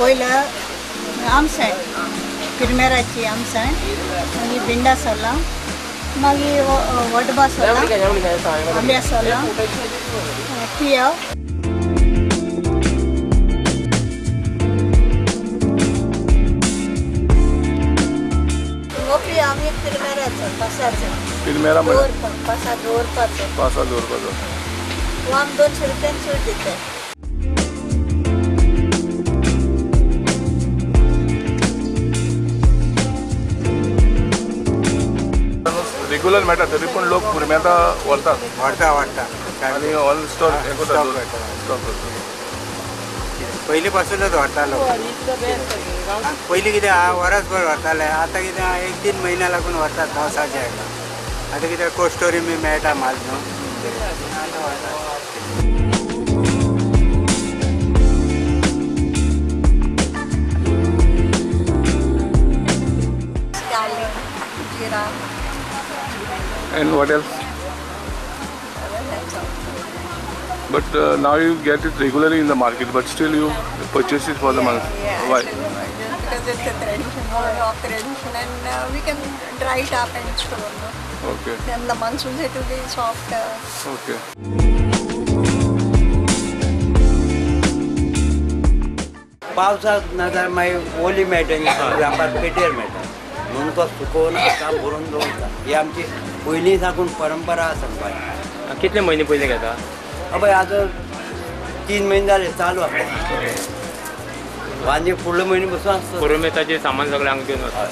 पयलं आमसाण किरमेराची आमसाण, मागीर भिंडा सोलां, मागीर वडबा सोलां, आंब्या सोलां, पियाव. हो पियाव आमी किरमेराचो पासाचो, किरमेरा पासा दवरपाचो, पासा दवरपाचो. हो आमी 200 रुपयान चड दितात. रेगुलर मेळटा तरी पण लोक पुरमेता व्हरतात, व्हरता व्हरता आनी ऑल स्टॉक हें करता, स्टॉक करता. पयलीं पासूनच व्हरता लोक. पयलीं कितें आहा वरसभर व्हरताले, आतां कितें आहा 1-3 म्हयन्या लागून व्हरतात पावसाच्या हेका. आतां कितें कोल्ड स्टोरी बी मेळटा माल न्हू, आतां व्हरतात. Jeera. And what else? That's all. But now you get it regularly in the market, but still you purchase it for the month. Yeah, why? Because it's a tradition, more of tradition, and we can dry it up and store. No? Okay. Then the monsoons it will be soft. Okay. पावसाक ना जाल्यार मागीर ओली मेळटा न्ही, व्यापार पेटेर मेळटा, म्हणून तो सुकोवन आतां भरून दवरता. ही आमची पयलीं साकून परंपरा आसा गोंयांत. कितले म्हयने पयलीं घेता? अबय आतां 3 म्हयने जाले चालू आसा, आनी फुडले म्हयने बसून आसता. पुरुमेताचें सामान सगळें हांगा घेवन वता.